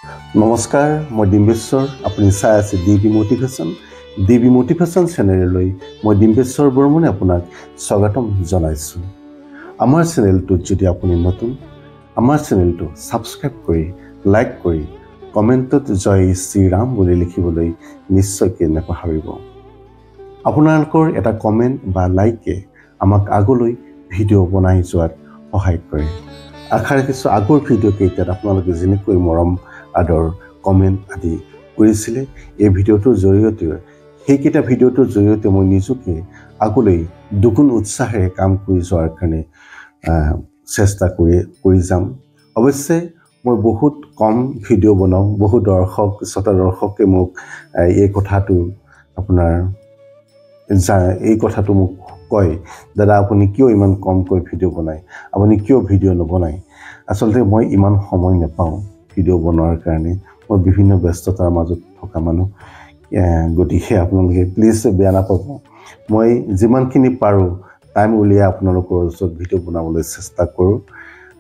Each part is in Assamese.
নমস্কাৰ, মই ডিম্বেশ্বৰ। আপুনি চাই আছে D B motivation. D B motivation চেনেললৈ মই ডিম্বেশ্বৰ বৰ্মনে আপোনাক স্বাগতম জনাইছোঁ। আমাৰ চেনেলটোত যদি আপুনি নতুন, আমাৰ চেনেলটো ছাবস্ক্ৰাইব কৰি, লাইক কৰি, কমেণ্টত জয় শ্ৰীৰাম বুলি লিখিবলৈ নিশ্চয়কৈ নাপাহৰিব। আপোনালোকৰ এটা কমেণ্ট বা লাইকে আমাক আগলৈ ভিডিঅ' বনাই যোৱাত সহায় কৰে। আশা ৰাখিছোঁ আগৰ ভিডিঅ' কেইটাত আপোনালোকে যেনেকৈ মৰম আদৰ কমেণ্ট আদি কৰিছিলে, এই ভিডিঅ'টোৰ জৰিয়তে, সেইকেইটা ভিডিঅ'টোৰ জৰিয়তে মই নিজকে আগলৈ দুগুণ উৎসাহেৰে কাম কৰি যোৱাৰ কাৰণে চেষ্টা কৰি যাম। অৱশ্যে মই বহুত কম ভিডিঅ' বনাওঁ, বহু দৰ্শক শ্ৰোতা দৰ্শকে মোক এই কথাটো আপোনাৰ এই কথাটো মোক কয়, দাদা আপুনি কিয় ইমান কমকৈ ভিডিঅ' বনায়, আপুনি কিয় ভিডিঅ' নবনায়? আচলতে মই ইমান সময় নাপাওঁ ভিডিঅ' বনোৱাৰ কাৰণে, মই বিভিন্ন ব্যস্ততাৰ মাজত থকা মানুহ। গতিকে আপোনালোকে প্লিজ বেয়া নাপাব, মই যিমানখিনি পাৰোঁ টাইম উলিয়াই আপোনালোকৰ ওচৰত ভিডিঅ' বনাবলৈ চেষ্টা কৰোঁ।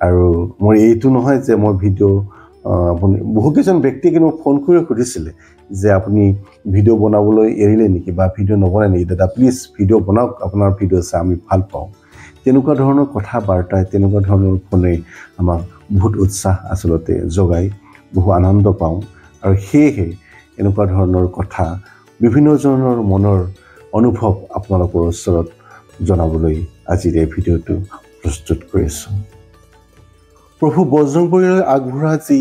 আৰু মোৰ এইটো নহয় যে মই ভিডিঅ' আপুনি বহুকেইজন ব্যক্তিয়ে কিন্তু মোক ফোন কৰি সুধিছিলে যে আপুনি ভিডিঅ' বনাবলৈ এৰিলে নেকি বা ভিডিঅ' নবনায় নেকি, দাদা প্লিজ ভিডিঅ' বনাওক, আপোনাৰ ভিডিঅ' চাই আমি ভাল পাওঁ। তেনেকুৱা ধৰণৰ কথা বাৰ্তাই, তেনেকুৱা ধৰণৰ ফোনে আমাক বহুত উৎসাহ আচলতে যোগায়, বহু আনন্দ পাওঁ। আৰু সেয়েহে এনেকুৱা ধৰণৰ কথা, বিভিন্ন ধৰণৰ মনৰ অনুভৱ আপোনালোকৰ ওচৰত জনাবলৈ আজিৰ এই ভিডিঅ'টো প্ৰস্তুত কৰিছোঁ। প্ৰভু বজৰংবলীলৈ আগবঢ়োৱা যি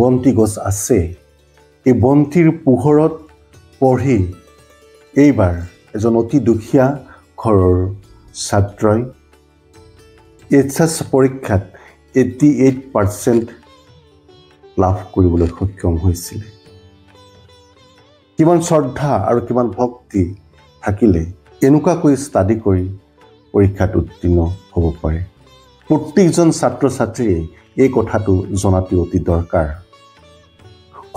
বন্তি গছ আছে, এই বন্তিৰ পোহৰত পঢ়ি এইবাৰ এজন অতি দুখীয়া ঘৰৰ ছাত্ৰই এইচ এছ পৰীক্ষাত 88% লাভ কৰিবলৈ সক্ষম হৈছিলে। কিমান শ্ৰদ্ধা আৰু কিমান ভক্তি থাকিলে এনেকুৱাকৈ ষ্টাডি কৰি পৰীক্ষাত উত্তীৰ্ণ হ'ব পাৰে। প্ৰত্যেকজন ছাত্ৰ ছাত্ৰীয়ে এই কথাটো জনাটো অতি দৰকাৰ।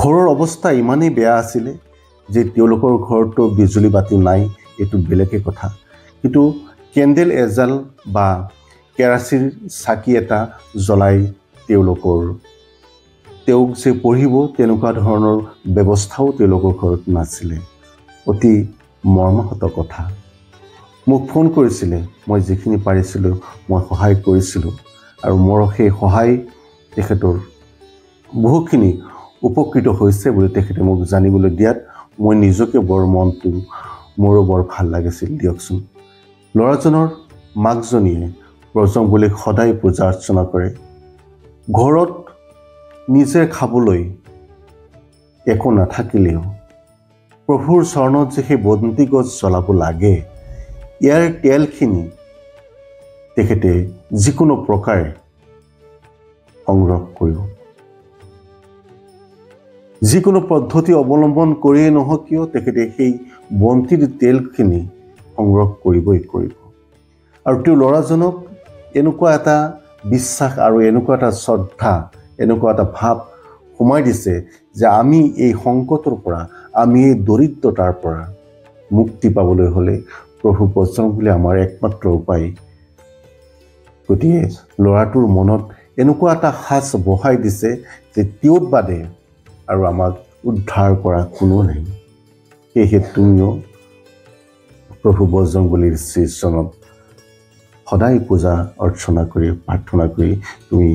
ঘৰৰ অৱস্থা ইমানেই বেয়া আছিলে যে তেওঁলোকৰ ঘৰতো বিজুলী বাতি নাই, এইটো বেলেগে কথা, কিন্তু কেণ্ডেল এজাল বা কেৰাচিৰ চাকি এটা জ্বলাই তেওঁক যে পঢ়িব তেনেকুৱা ধৰণৰ ব্যৱস্থাও তেওঁলোকৰ ঘৰত নাছিলে। অতি মৰ্মাহত কথা। মোক ফোন কৰিছিলে, মই যিখিনি পাৰিছিলোঁ মই সহায় কৰিছিলোঁ আৰু মোৰ সেই সহায় তেখেতৰ বহুখিনি উপকৃত হৈছে বুলি তেখেতে মোক জানিবলৈ দিয়াত মই নিজকে বৰ মনটো মোৰো বৰ ভাল লাগিছিল দিয়কচোন। ল'ৰাজনৰ মাকজনীয়ে বজৰংবলীক সদায় পূজা অৰ্চনা কৰে। ঘৰত নিজে খাবলৈ একো নাথাকিলেও প্ৰভুৰ চৰণত যে সেই বন্তি গছ জ্বলাব লাগে, ইয়াৰ তেলখিনি তেখেতে যিকোনো প্ৰকাৰে সংগ্ৰহ কৰিব, যিকোনো পদ্ধতি অৱলম্বন কৰিয়েই নহওক কিয় তেখেতে সেই বন্তিৰ তেলখিনি সংগ্ৰহ কৰিবই কৰিব। আৰু তেওঁ ল'ৰাজনক এনেকুৱা এটা বিশ্বাস আৰু এনেকুৱা এটা শ্ৰদ্ধা, এনেকুৱা এটা ভাৱ সোমাই দিছে যে আমি এই সংকটৰ পৰা, আমি এই দৰিদ্ৰতাৰ পৰা মুক্তি পাবলৈ হ'লে প্ৰভু বজৰংবলী আমাৰ একমাত্ৰ উপায়। গতিকে ল'ৰাটোৰ মনত এনেকুৱা এটা সাঁচ বহাই দিছে যে তেওঁত বাদে আৰু আমাক উদ্ধাৰ কৰা কোনো নাই। সেয়েহে তুমিও প্ৰভু বজৰংবলীৰ শ্ৰীচৰণত সদায় পূজা অৰ্চনা কৰি, প্ৰাৰ্থনা কৰি, তুমি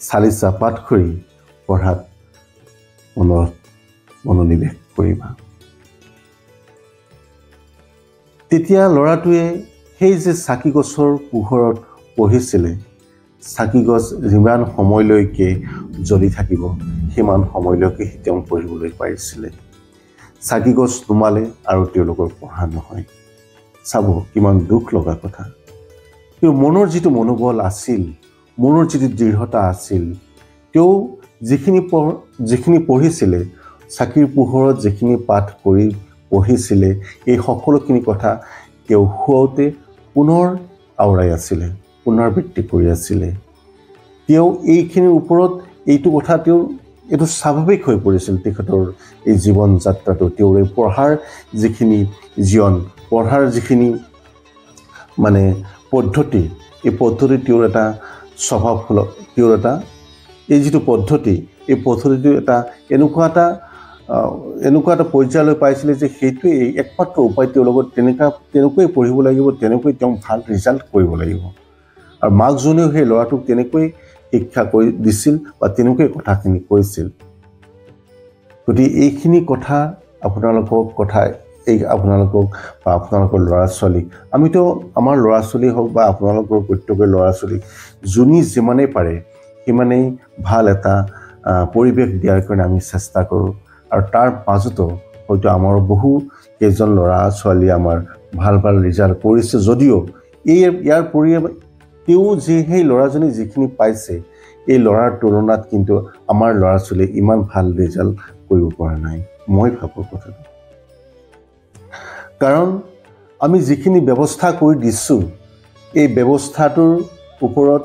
চালিচা পাঠ কৰি পঢ়াত মনোনিৱেশ কৰিবা। তেতিয়া ল'ৰাটোৱে সেই যে চাকি গছৰ পোহৰত পঢ়িছিলে, চাকি গছ যিমান সময়লৈকে জ্বলি থাকিব সিমান সময়লৈকে তেওঁ পঢ়িবলৈ পাৰিছিলে। চাকি গছ নুমালে আৰু তেওঁলোকৰ পঢ়া নহয়। চাব কিমান দুখ লগা কথা। কিন্তু মনৰ যিটো মনোবল আছিল, মনৰ যিটো দৃঢ়তা আছিল, তেওঁ যিখিনি পঢ়িছিলে, চাকিৰ পোহৰত যিখিনি পাঠ কৰি পঢ়িছিলে, এই সকলোখিনি কথা তেওঁ শুৱাওঁতে পুনৰ আওৰাই আছিলে, পুনৰাবৃত্তি কৰি আছিলে। তেওঁ এইখিনিৰ ওপৰত এইটো কথা তেওঁ এইটো স্বাভাৱিক হৈ পৰিছিল। তেখেতৰ এই জীৱন যাত্ৰাটো, তেওঁৰ এই পঢ়াৰ যিখিনি জীৱন, পঢ়াৰ যিখিনি মানে পদ্ধতি, এই পদ্ধতি তেওঁৰ এটা স্বভাৱ, তেওঁৰ এটা এই যিটো পদ্ধতি, এই পদ্ধতিটো এটা এনেকুৱা এটা পৰ্যায়লৈ পাইছিলে যে সেইটোৱে একমাত্ৰ উপায়, তেওঁলোকৰ তেনেকৈয়ে পঢ়িব লাগিব, তেনেকৈ তেওঁ ভাল ৰিজাল্ট কৰিব লাগিব। আৰু মাকজনেও সেই ল'ৰাটোক তেনেকৈ শিক্ষা কৰি দিছিল বা তেনেকৈ কথাখিনি কৈছিল। গতিকে এইখিনি কথা আপোনালোকক কথা এই আপোনালোকক বা আপোনালোকৰ ল'ৰা ছোৱালীক, আমিতো আমাৰ ল'ৰা ছোৱালী হওক বা আপোনালোকৰ প্ৰত্যেকৰ ল'ৰা ছোৱালীক যোনে যিমানেই পাৰে সিমানেই ভাল এটা পৰিৱেশ দিয়াৰ কাৰণে আমি চেষ্টা কৰোঁ। আৰু তাৰ মাজতো হয়তো আমাৰ বহু কেইজন ল'ৰা ছোৱালী আমাৰ ভাল ভাল ৰিজাল্ট কৰিছে যদিও ইয়াৰ তেওঁ যি সেই ল'ৰাজনে যিখিনি পাইছে এই ল'ৰাৰ তুলনাত কিন্তু আমাৰ ল'ৰা ছোৱালীয়ে ইমান ভাল ৰিজাল্ট কৰিব পৰা নাই, মই ভাবোঁ কথাটো। কাৰণ আমি যিখিনি ব্যৱস্থা কৰি দিছোঁ, এই ব্যৱস্থাটোৰ ওপৰত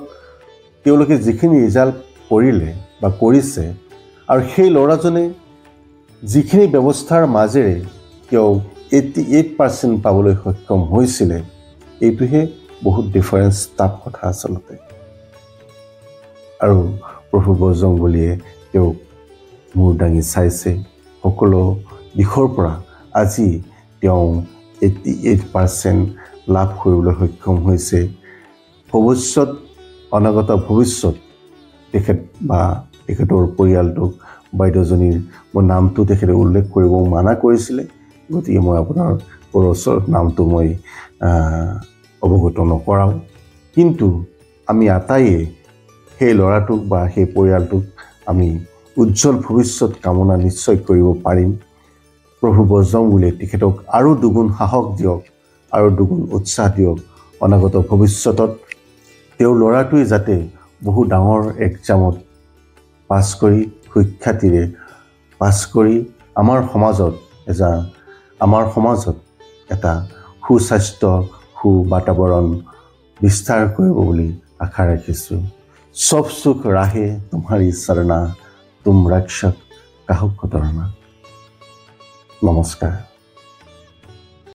তেওঁলোকে যিখিনি ৰিজাল্ট কৰিলে বা কৰিছে আৰু সেই ল'ৰাজনে যিখিনি ব্যৱস্থাৰ মাজেৰে তেওঁ 88% পাবলৈ সক্ষম হৈছিলে, এইটোহে বহুত ডিফাৰেঞ্চ টাফ কথা আচলতে। আৰু প্ৰভু বজৰংবলীয়ে তেওঁক মূৰ দাঙি চাইছে সকলো দিশৰ পৰা। আজি তেওঁ 88% লাভ কৰিবলৈ সক্ষম হৈছে। ভৱিষ্যত, অনাগত ভৱিষ্যত তেখেত বা তেখেতৰ পৰিয়ালটোক, বাইদেউজনীৰ মই নামটো তেখেতে উল্লেখ কৰিব মানা কৰিছিলে, গতিকে মই আপোনাৰ ওচৰত নামটো মই অৱগত নকৰাওঁ। কিন্তু আমি আটাইয়ে সেই ল'ৰাটোক বা সেই পৰিয়ালটোক আমি উজ্জ্বল ভৱিষ্যত কামনা নিশ্চয় কৰিব পাৰিম। প্ৰভু বজৰংবলীয়ে তেখেতক আৰু দুগুণ সাহস দিয়ক আৰু দুগুণ উৎসাহ দিয়ক। অনাগত ভৱিষ্যতত তেওঁৰ ল'ৰাটোৱে যাতে বহু ডাঙৰ এক্সামত পাছ কৰি সুখ্যাতিৰে পাছ কৰি আমাৰ সমাজত এটা সুস্বাস্থ্য সু বাতাবৰণ বিস্তাৰ কৰিব বুলি আশা ৰাখিছোঁ। সব সুখ ৰাহে তোমাৰি শৰণা, তুম ৰক্ষক কাহক ডৰনা। নমস্কাৰ।